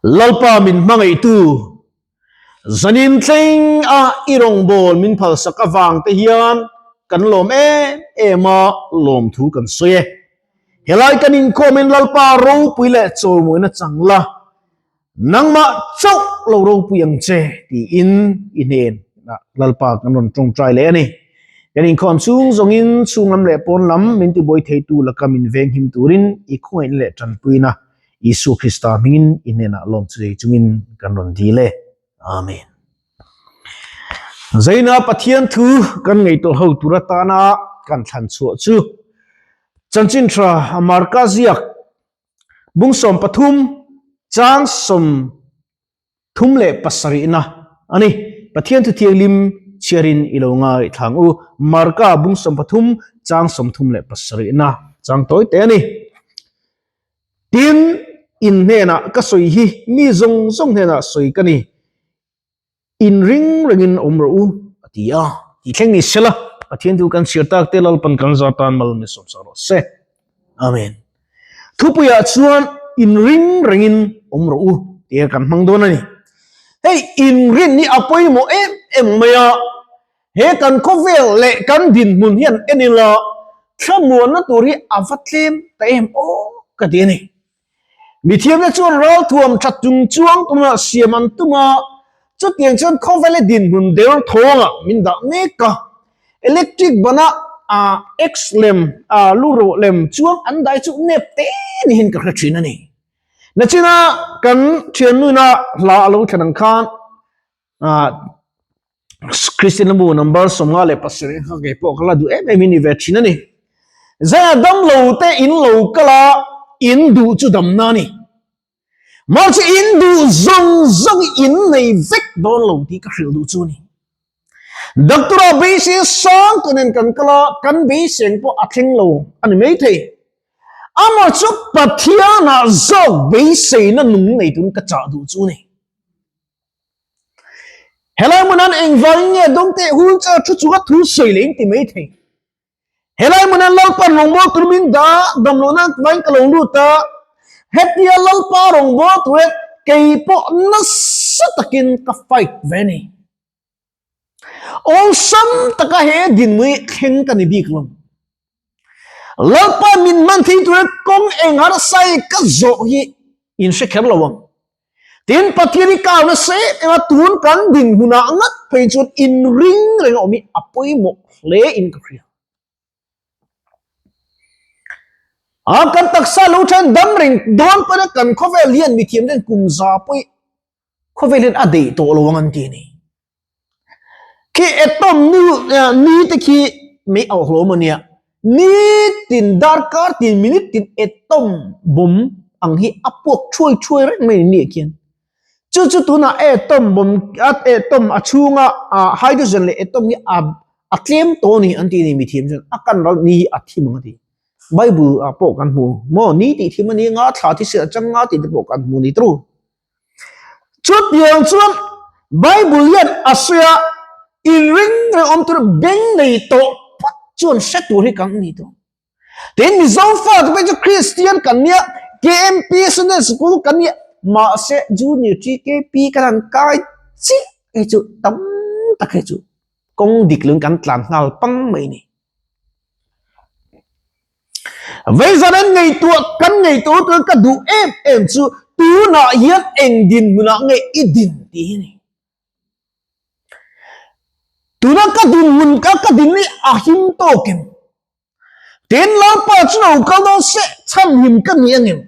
Lalpa min hmangaihtu, zanin thleng a i rawngbâwl min phalsak avang te hian kan lawm em em a, lawmthu kan sawi e. Helai kan inkhawmin Lalpa ropui leh chawimawina chang la, Nangmah chauh lo ropui ang che tiin i hnen ah Lalpa kan rawn tawngtai leh a ni. Kan inkhawm chhung zawngin chhunglam leh pawn lam min tibuai theitu laka min venghim turin i khawngaihna leh tanpuina Isua Krista hmingin i hnenah lawm chu ei chungin kan rawn dil e. Amen. Zaina Pathian thu kan ngaihtuah ho tur atana kan thlan chhuah chu Chanchin Tha Marka ziak Bung 13 chang 37na a ni. Pathian thu thianghlim chhiarin i lo ngaithlang u. Marka bung 13 chang 37na chang tawi te a ni. Tin, in hnenah ka sawi hi mi zawng zawng hnenah sawi ka ni. In ring rengin awm rawh u, a ti a. Tih thleng ni sela, Pathian thu kan chhiar tak te Lalpan kan zar tan mal min sawm sak rawh se. Amen. Thupuiah chuan in ring rengin awm rawh u tia kan hmang dawn a ni. Hei inrin hi a pawimawh em em mai a, he kan khawvel leh kan dinhmun hian en ila thlamuanna tur hi a va tlem ta em aw ka ti a ni. Mithiamte chuan ralthuam tha chung chuang tunah siam an tum a, chutiang chuan khawvela dinhmun der thawngah min dah mek a. Electric bana X lem, lu rawh lem chuang an dai chu nep te niin ka hre thin a ni. Nachina kan thiannuina hla a lo thlen ang khan Christian lambu number 57 kha kei pawh ka la duh em em in ni ve thin a ni. Zaia dam lo te in lo kal a, in duh chu damna a ni. Mahse in duh zawng zawng in nei vek dawn lo tih ka hrilh duh chu a ni. Doctor a beisei sang tawh nen kan kal a, kan beiseng pawh a thleng lo a ni maithei. Amah chu Pathianah zawk beiseina nung nei turin ka chah duh chu a ni. Helai hmunan engvangin nge dawngte wheelchair thu chunga thu sawi leh in ti mai thei. Helai hmunan Lalpan rawngbâwl tur min dah damlohna vain ka lo lut a, hetia Lalpa rawngbâwl tur hian kei pawh nasa takin ka fight ve a ni. Awlsam taka he dinmui thleng ka ni bik lo. Lalpa min hman thei tura kawng eng harsa hi ka zawh hi in hre kher lo ang. Tin, Pathian hi kau nasa em em a, tun kan dinhmunah ngat phei chuan inring reng a awm hi a pawimawh hle in ka hria. A kan taksa lo then dam reng dawn pawn a kan khawvel hian mithiam ten kum za pawih khawvel hian a deih tawh lo ang an ti a ni. Khi atom nu ni te khi mei auh hlawm a nia. Nitin darkar tin minute tin atom bomb ang hi a puak thuai thuai reng mai a ni khian. Chu chu tunah atom bomb atom a chhunga hydrogen leh atom hi a a tlem tawh a ni an ti a ni mithiam chuan a kan ral ni hi a thim ang a ti. Bible ah pawh kan hmu maw ni tih thim a ni nga thla thi seh a chang nga tih te pawh kan hmu ni tru. Chutiang chuan Bible hian a sawi a, inring reng awm tur beng nei tawh phawt chuan hre tur hi kan ni tawh. Tin Mizo fate pawh chu Kristian kan nia, KMP Sunday School kan nia, mahse Junior TKP kan han kai chiah hi chu tam tak hi chu kawng dik lung kan tlan nghal pang mai ni. Veizan an ngaihtuah kan ngaihtuah lutuk ka duh em em chu tunah hian eng dinhmunah nge i din tih hi a ni. Tuna ka dinhmun ka ka din hi a him tawk em? Tin Lalpa chu lo kal dawn se chhanhim ka ni angem?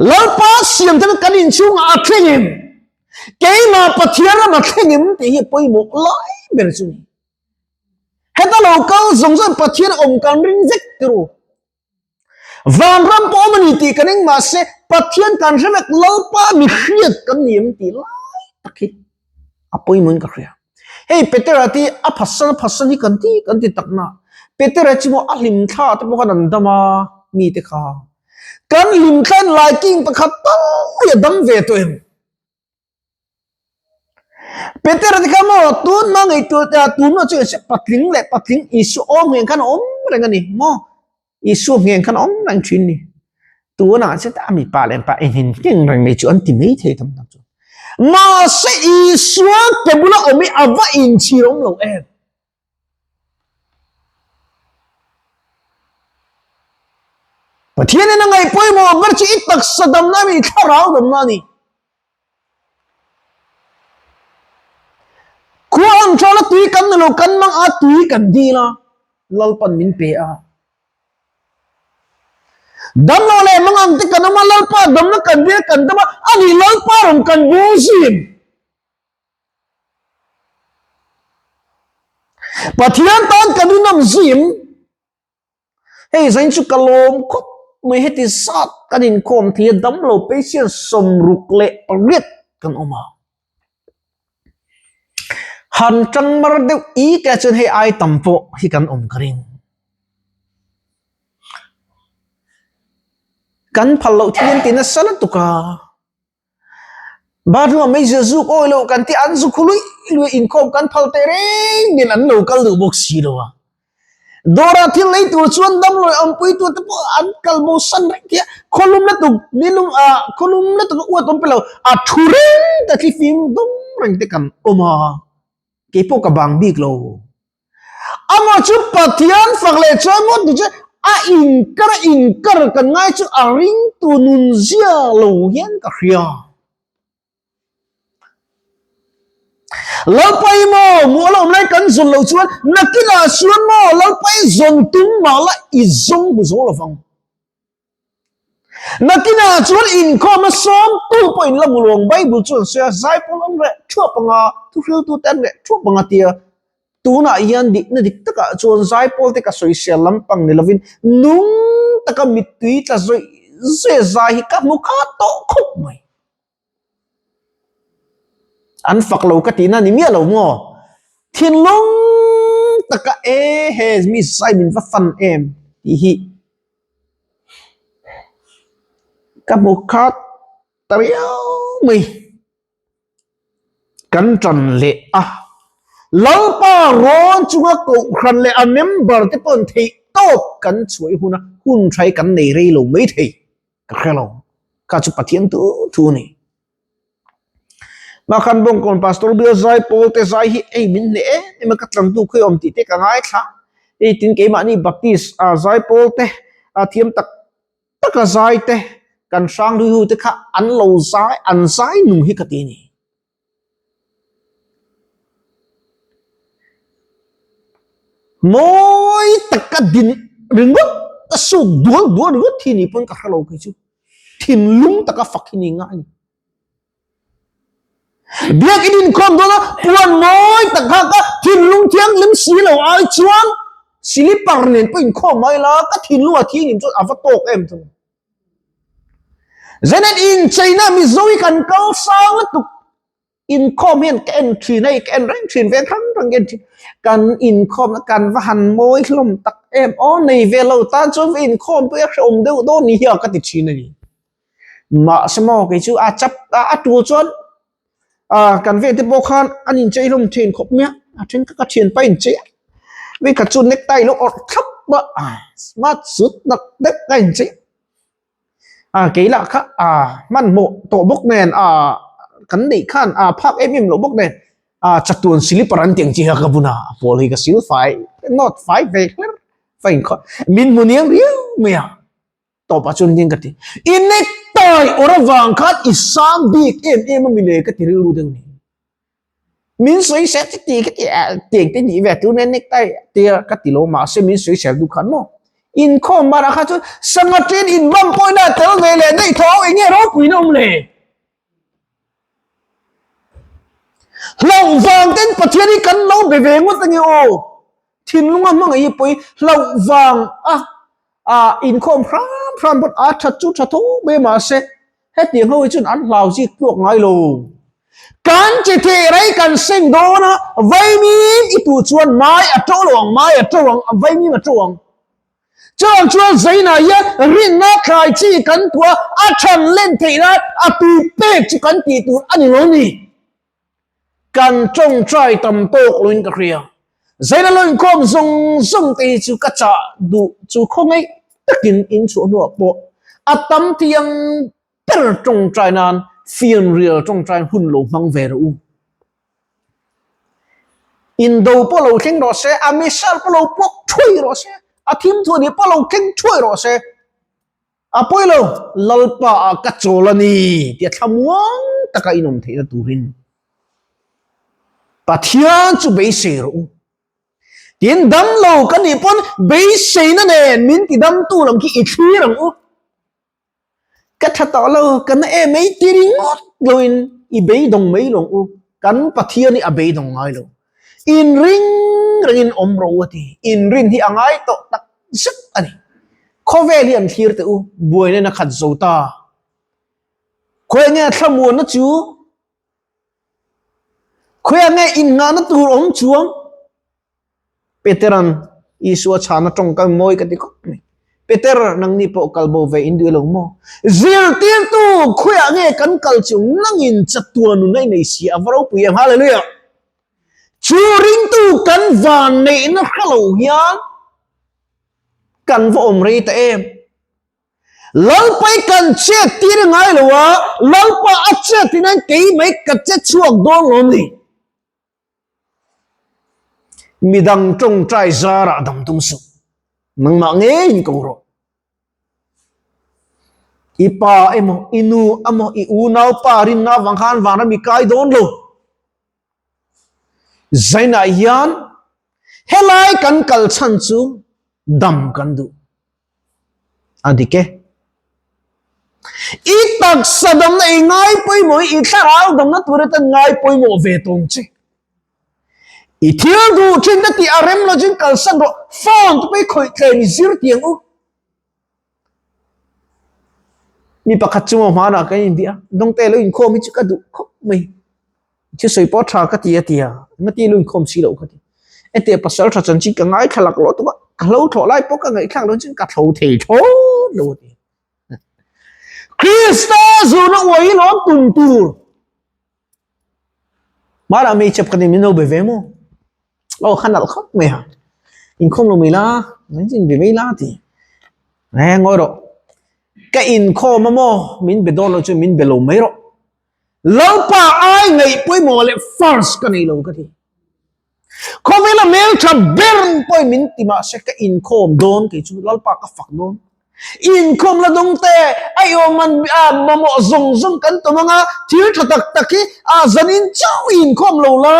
Lalpa siam te kan inchhungah a thleng em? Keimah Pathian ram a thleng em tih hi pawimawh lai ber chu ni. Heta lo kal zawng zawng Pathian awm kan ring vek tiro. Vanram pawh awm a ni tih kan eng mahse Pathian kan hre vek Lalpa mi hriat kan ni em tih lai tak hi a pawimawhin ka hria. Hei Petera te a phasan a phasan hi kan ti kan ti tak na. Petera chu maw a hlim thla te pawh khan an dam a mi te kha. Kan hlim thla in laiking pakhat tal hi a dam ve tawh em? Petera te kha maw tun hma ngei tur tun hma chu patling leh patling Isua awm ngheng khan a awm reng a ni maw? Isua ngheng khan a awm reng thin ni. Tunah chuan a mipa leh pa engin ngheng reng mai chu an ti mai thei tam tak chu. Mahse Isua ke bula awm hi a va inchhir awm lo em? Pathianin a ngaih pawimawh ber chu i taksa damna a ni, thlarau damna a ni. Khua ang tawla tui kan ni lo, kan mang a tui kan dil a, Lalpan min pe a. Damlo leh mang ang te kan awm a, Lalpa damna kan dil kan dam a, ani Lalpa rawn kan bul zim. Pathian tan kan inawm zim. Hei zain chu ka lawm khawp mai heti zat kan inkhawm thei a damlo patient 68 kan awm a. Han tang mar deuh i te chuan hei ai tam pawh hi kan awm ka ring. Kan phal loh thil an ti nasa lutuk a. Bathroom ah meizial zuk awi loh kan tih an zu khu luih luih inkhawm kan phal teh reng nen an lo kal duh bawk si lo a. Dawrah thil lei tur chuan damlawi awmpui tur te pawh an kal bo san reng thei a, khawlum lutuk nilum ah khawlum lutuk a uat awm pe lo a thu reng ta thlifim dawng reng te kan awm a, keipawh ka bang bik lo. Amah chu Pathian fak leh chuan ngawt ni chu a inkar a inkar kan ngai chu a ringtu nun zia lo hian ka hria. Lalpai maw mual a awm lai kan zawn lo chuan nakinah chuan maw Lalpai zawn tum mah la i zawng hmu zo lovang. Nakinah chuan inkhawm a sawmtu pawhin la hmu lo ang. Bible chuan sawi a, zaipawl an reh thuap anga, thuhriltute an reh thuap anga tia tunah hian dikna dik takah chuan zaipawl te ka sawisel lampang ni lovin nung taka mittui tla zawih zawih a zai hi ka hmu khat tawh khawp mai. An fak lo ka tihna ni miah lo maw? Thinlung taka e he mi zai min va fan em tih hi ka hmu khat ta riau mai. Kan tan leh a, Lalpa rawn chunga kohhran leh a member te pawh theih tawp kan chhuah i hun a, hun tha hi kan nei rei lo mai thei. Ka hre lo. Kha chu Pathian thu thu a ni. Mah khan Bawngkawn Pastor Bill zai pawl te zai hi ei min hneh em em a ka tlantu khawi awm tih te ka ngaithla. Hei tin keimahni Baptist a zai pawl te a thiam tak tak a zai te kan hrang hlui hu te kha an lo zai an zai nung hi ka ti a ni. Mawi taka din ringawt a suk dual dual ringawt hi ni pawn ka hre lo kei chu. Thinlung taka fak hi ni ngai a ni. Biakin inkhawm dawn a puan mawi tak kha ka thinlung thianghlim si lo ai chuan silipar nen pawh inkhawm mai la ka thinlung a thianghlim chuan a va tawk em chu. Zenet incheina Mizo hi kan kal sang lutuk inkhawm hian ka en thin hei ka en reng thin veng hrang hrang ka en thin kan inkhawm na kan va han mawi hlawm tak em aw nei ve lo tan chuan va inkhawm pawh hi a hrehawm deuh dawn ni hian ka ti thin a ni mahse maw kei chu a chap a tul chuan ah kan vel te pawh khan an inchei hlawm thin khawp mai a a then kha ka thianpa inchei a mi khat chu necktie lo awrh thlap a smart suit nak deuh a inchei a kei lah kha a hmanhmawh tawh bawk nen a kan neih khan a phak em em loh bawk nen a chatuan slipper an tih ang chi kha ka bun a a pawl hi ka sil fai nawt fai ve hler fa inkhawh min hmu niang riau mai a. Tawpah chuan ding ka ti. I necktie awr avang khan i sang bik em em a mi le ka ti rilru deuh ni. Min sawisel chu ti ka ti a tiang te nih ve tun e necktie tia ka ti lo mahse min sawisel duh khan maw. Inkhawm barah kha chuan sangha ṭin inbam pawhin a tel ve leh daih tho eng nge ropuina awm le. Hlauh vang ten Pathian hi kan lo be ve ngawt ange aw. Thinlunga hmangaih hi pawi hlauh vang a ah inkhawm hram hram pawn a that chu tha tho mai mahse hetiang ho hi chuan an hlau zik tluak ngai lo. Kan chi thei rei kan seng dawn a vaimim i tuh chuan mai a to lo ang mai a to ang vaimim a to ang. Chuang chuan Zainah hian rinna thlai chi kan tuah a than len theih nan a tui pek chu kan tih tur a ni lo ni. Kan tawngtai tam tawk loin ka hria. Zaina lo inkhawm zawng zawng te hi chu ka chah duh chu khawngaih takin in chhuah hnuah pawh. A tam thiang ber tawngtai nan fianrial tawngtai hun lo hmang ve rawh u. Indo pawh lo thleng rawh se, a missile pawh lo puak thuai rawh se, a thim thuah pawh lo thleng thuai rawh se. A pawi lo, Lalpa ah ka chawl a ni tia thlamuang taka in awm theihna turin Pathian chu beisei rawh u. Tin, dam lo ka nih pawn beiseina nen min ti damtu lam khi i thlir ang u. Ka tha tawh lo, ka na em mai ti ringawt loin i beidawng mai lo ang u. Kan Pathian hi a beidawng ngai lo. Inring rengin awm rawh u a ti. Inrin hi a ngai tawh tak zet a ni. Khawvel hi an thlir teh u, buaina in a khat zo ta. Khawiah nge thlamuanna chu? Khawiah nge innghahna tur awm chuang? Peteran Isua chhana tawngkam mawi ka ti khawp mai. Peter, nangni pawh kal bo ve in duh lo maw? Zirtirtu, khawiah nge kan kal chu nangin chatuan nun a inei si a va ropui em? Hallelujah! Chu ringtu kan van neihna hre lo hian kan va awm rei ta em? Lalpai kan chet tir ngai lo a, Lalpa a chet tir nan kei mai ka che chhuak dawn lawm ni? Midang tawngtai zarah dam tum suh. Nangmah ngeiin ko rawh. I pa emaw, i nu emaw, i unau pa rinna avang khan vanram i kai dawn lo. Zainah hian helai kan kal chhan chu dam kan duh. A dik e. I taksa damna i ngai pawimawh i, i thlarau damna tur atan ngai pawimawh ve tawng che. I thil duh thin te tih a rem lo chin kalsan rawh, phone te pawh i khawih tlem i zir tiang u. Mi pakhat chu maw hmanah kan inbia a, dawngte lo inkhawm hi chu ka duh khawp mai. Thil sawi pawh tha ka ti a ti a, engati lo inkhawm si loh ka ti. Hetiang pasal tha chanchin ka ngaithla lak loh tuk a, ka hlo thlawh lai pawh ka ngaihthlak loh chuan ka thlo thei thlawt lo a ti. Krista zurna uai hi lawm tum tur. Hmanah hmeichhe pakhat in min lo be ve maw? Aw kha nalh khawp mai a, inkhawm lo mai la, min in be mai la a ti. Eh ngawi rawh, ka inkhawm a maw? Min be dawn lo chuan min be lo mai rawh. Lalpa ai ngaih pawimawh leh first ka nei lo ka ti. Khawvela hmeltha ber pawhin min ti mahse ka inkhawm dawn kei chu Lalpa ka fak dawn. Inkhawm la dawng te a i awm an mamawh zawng zawng kan tawm anga thil tha tak tak hi a zanin chauh i inkhawm lo la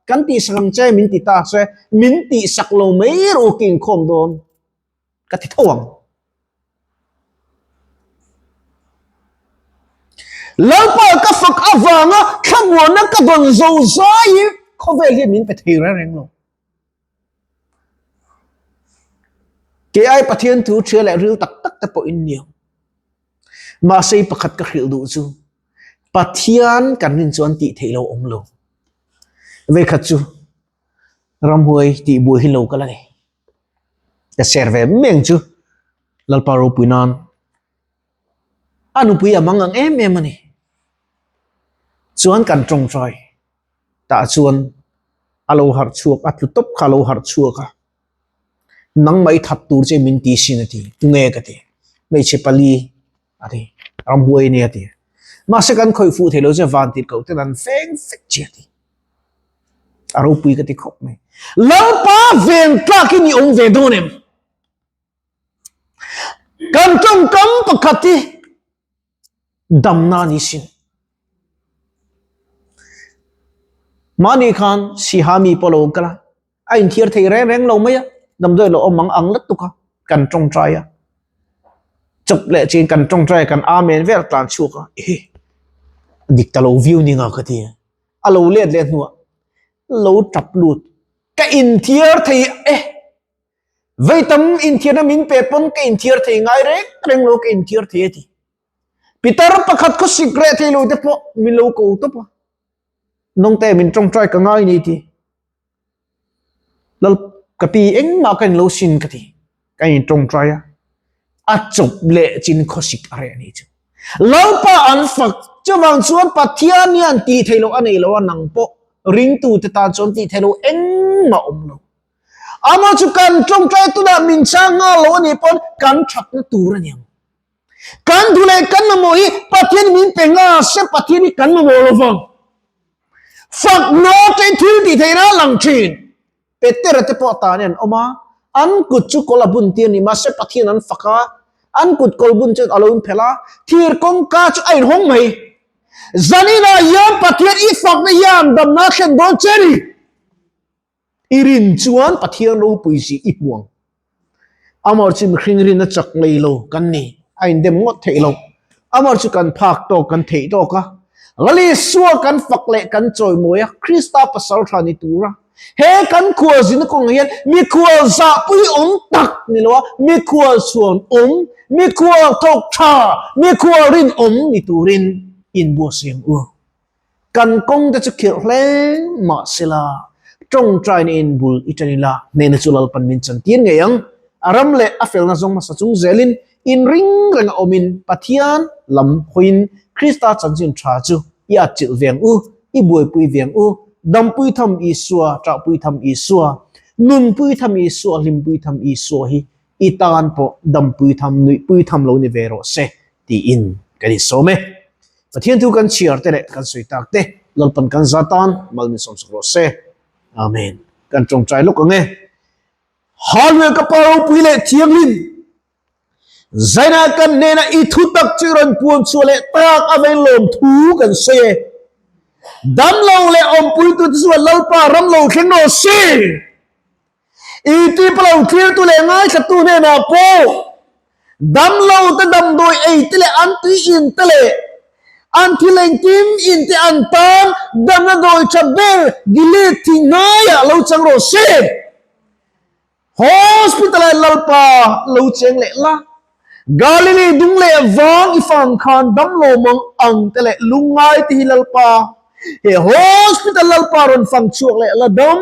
kan tihsak ang che min ti ta se min tihsak lo mai rawh u ka inkhawm dawn. Ka ti tho ang. Lalpa ka fak avanga thlamuanna ka dawn zo zai khawvel hian min pe thei reng reng lo. Kei ai Pathian thu ṭhia leh ril tak tak te pawh in niang. Mahse pakhat ka hrilh duh chu Pathian kan rin chuan tih theih lo awm lo. Vekhat chu ramhuai tih buai hi lo kal a ni. Ka ser ve meng chu Lalpa ropui nan a nupui a mang ang em em a ni. Chuan kan tawngtai tah chuan a lo harh chhuak a tlu tawp kha a lo harh chhuak a, nangmah i that tur che min ti sin a ti, tunge ka ti, hmeichhe pali a ti, ramhuai a ni a ti. Mahse kan khawih fuh thei lo che van tirh koh ten an feng fek che a ti. A ropui ka ti khawp mai. Lalpa ven tlakin i awm ve dawn em? Kan tawngkam pakhat hi damna ni sin. Mahni khan siha mi pawh lo kal a, a inthiar thei reng reng lo mai a, damdawi lo awm ang ang lutuk a, kan tawngtai a. Chawp leh chin kan tawngtai a, kan amen vel tlan chhuak a, ehe dik ta lo viau ni nga ka ti a. A lo let leh hnuah lo tap lut ka inthiar thei e vei tam inthiarna min pe pawn ka inthiar thei ngai reng reng lo ka inthiar thei a ti pitar pakhat khaw sik reh thei lo te pawh min lo ko tawp a nawngte min tawngtai ka ngai ni ti Lal ka pi engmah ka inlo sin ka ti. Ka in tawngtai a, a chawp leh chin khawsik a reh a nih chu. Lalpa an fak, chuvang chuan Pathian hian tih theih loh a nei lo a, nang pawh ringtute tan chuan tih theih loh engmah awm lo. Amah chu kan tawngtai tunah min chang nghal lo a nih pawn kan thatna tur a ni ang. Kan duh leh kan mamawh hi Pathian min pe nga se Pathian hi kan mamawh lo vang. Fakna te thil tih theihna a lang thin. Petera te pawh tan an awm a, an kut chu kawl a bun tir ni mahse Pathian an fak a, an kut kawl bun chuan a lo inphelh a, thir kawngka chu a inhawng mai. Zaninah hian Pathian i fakna hian damna a thlen dawn che ni. I rin chuan Pathian ropui zih i hmu ang. Amor chu mihring rin a chak lei lo kan ni, a indem ngawt theih lo. Amor chu kan phak tawk kan theih tawk a, Lal Isua kan fak leh kan chawimawi a, Krista pasal tha ni tura he kan khual zina kawngah hian mikhual zahpui awm tak ni lo a, mikhual chhuan awm, mikhual thawk tha, mikhual rinawm ni turin inbuatsaih ang u. Kan kawng te chu khirh hle mah sela, tawngtaina in bul i tan ila, hnehna chu Lalpan min chantir ngei ang. A ram leh a felna zawng hmasa chung zelin inring reng a awmin Pathian lam hawiin Krista chanchin tha chu i atchilh ve ang u, i buaipui ve ang u. Dampui tham Isua, ṭahpui tham Isua, nunpui tham Isua, hlimpui tham Isua hi i tan pawh dampui tham, nuihpui tham lo ni ve rawh se tiin kan insawm e. Pathian thu kan chhiar te leh kan sawi tak te Lalpan kan za tan mal min sawmsak rawh se. Amen. Kan tawngtai lawk ang e. Hallelujah ka Pa ropui leh thianghlim. Zaina kan hnena i thu tak chu rawn puan chhuah leh tak a vein lawm thu kan sawi e. Damlo leh awmpuitu te chuan Lalpa ram lo thleng rawh se. I tih palo thlirtu leh ngaithlatu hnenah pawh damlo te damdawi ei te leh an tui in te leh an thil engkim in te an tan damna dawi tha ber Gilead thing hnaiah lo chang rawh se. Hospital ah Lalpa lo cheng leh la. Galili dung leh vang i fang khan damlo mang ang te leh lungngai te hi Lalpa he hospital Lalpa rawn fang chhuak leh la dam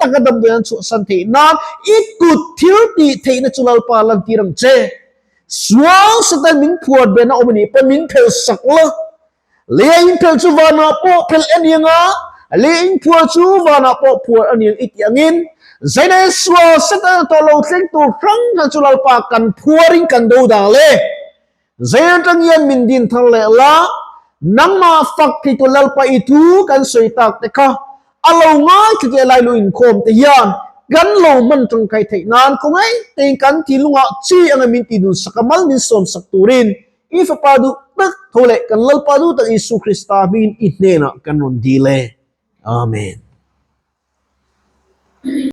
taka damdawi an chhuahsan theih nan i kut thil tih theihna chu Lalpa lantir ang che. Sual Satan min phuar bena awm a nih pawn min phelh sak la. Lei a inphelh chu vanah pawh phelh a ni ang a, lei a inphuar chu vanah pawh phuar a ni ang i tih angin, Zaina sual Setana tawh lo thleng tur hrang hrang chu Lalpa kan phuarin kan do dang le. Zaina atang hian min din thar leh la, nangmah fak thei tur Lalpa i thu kan sawi tak te kha a lo ngaithla teh lai lu inkhawm te hian kan lo hman tangkai theih nan khawngaih tein kan thinlungah chi anga min tih dun sak a mal min sawm sak turin I Fapa duh tak tho leh kan Lalpa duh tak Isu Krista hmingin i hnenah kan rawn dil e. Amen.